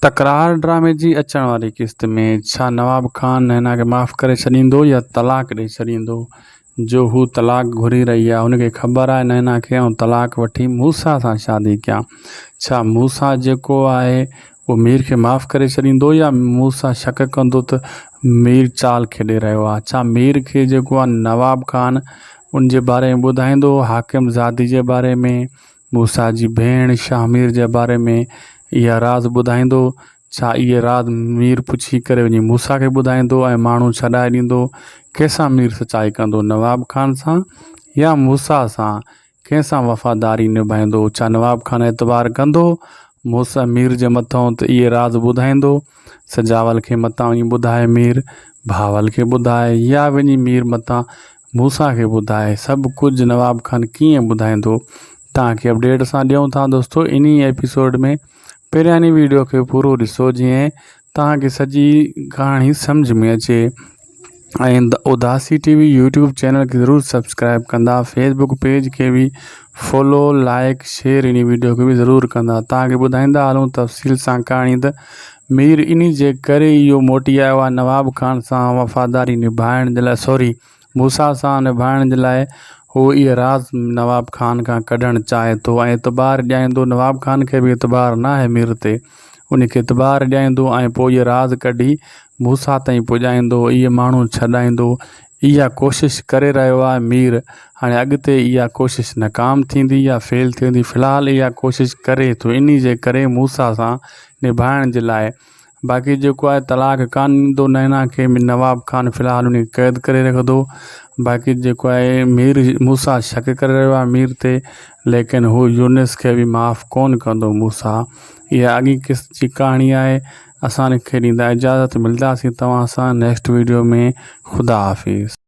تڪرار ڊرامي جي اچڻ واري قسط ۾ ڇا نواب خان نينا کي معاف ڪري ڇڏيندو يا طلاق ڏئي ڇڏيندو جو هو طلاق گهري رهي آهي هن کي خبر آهي نينا کي آئون طلاق وٺي موسيٰ سان شادي ڪيان ڇا موسيٰ جيڪو آهي اهو مير کي معاف ڪري ڇڏيندو يا موسيٰ شڪ ڪندو ته مير چال کيڏي رهيو آهي ڇا مير کي جيڪو آهي نواب خان ان جي باري ۾ ٻڌائيندو حاڪم زادي جي باري ۾ موسيٰ جي ڀيڻ شاهمير جي باري ۾ اها راز ٻڌائيندو؟ ڇا اهي راز مير پڇي ڪري وڃي موسيٰ کي ٻڌائيندو ۽ ماڻهو ڇڏائي ڏيندو؟ ڪنهن سان مير سچائي ڪندو، نواب خان سان يا موسيٰ سان؟ ڪنهن سان وفاداري نڀائيندو؟ ڇا نواب خان اعتبار ڪندو موسيٰ مير جي مٿئون ته اهي راز ٻڌائيندو؟ سجاول کي متان وڃي ٻڌائي مير، بهاول کي ٻڌائي يا وڃي مير متان موسيٰ کي ٻڌائي سڀ ڪجهه نواب خان ڪيئن ٻڌائيندو توهان کي اپڊيٽ اسان ڏيون ٿا دوستو انهي ايپيسوڊ ۾ پهريان انهي ويڊيو کي پورو ڏسو جيئن توهان کي سڄي ڪهاڻي سمجھ ۾ اچي ۽ Udasi T V YouTube channel کي ضرور سبسڪرائب ڪندا فيسبوڪ پيج کي به فالو لائڪ شيئر انهي ويڊيو کي به ضرور ڪندا توهان کي ٻڌائيندا هلون تفصيل سان ڪهاڻي ته مير انهي جي ڪري اهو موٽي آيو آهي نواب خان سان وفاداري نڀائڻ جي لاء سوري موسيٰ سان نڀائڻ جي لاء هو اهي راز نواب خان کان ڪڍڻ چاهي ٿو ۽ اعتبار ڏيائيندو نواب خان کي به اعتبار ناهي مير تي ان کي اعتبار ڏيائيندو ۽ پوء اهي راز ڪڍي موسيٰ تائين پڄائيندو اهي ماڻهو ڇڏائيندو اها ڪوشش ڪري رهيو آهي مير هاڻي اڳتي اها ڪوشش ناڪام ٿيندي يا فيل ٿيندي في الحال اها ڪوشش ڪري ٿو انهي جي ڪري موسيٰ سان نڀائڻ جي لاء باقي جيڪو آهي طلاق ڪان ڏيندو نينا کي نواب خان في الحال ان کي قيد ڪري رکندو باقي جيڪو آهي مير موسيٰ شڪ ڪري رهيو آهي مير تي ليڪن هو يونس کي به معاف ڪون ڪندو موسيٰ اها اڳي قسط جي ڪهاڻي آهي اسان کي ڏيندا اجازت ملداسين توهان سان نيڪسٽ ويڊيو ۾ خدا حافظ.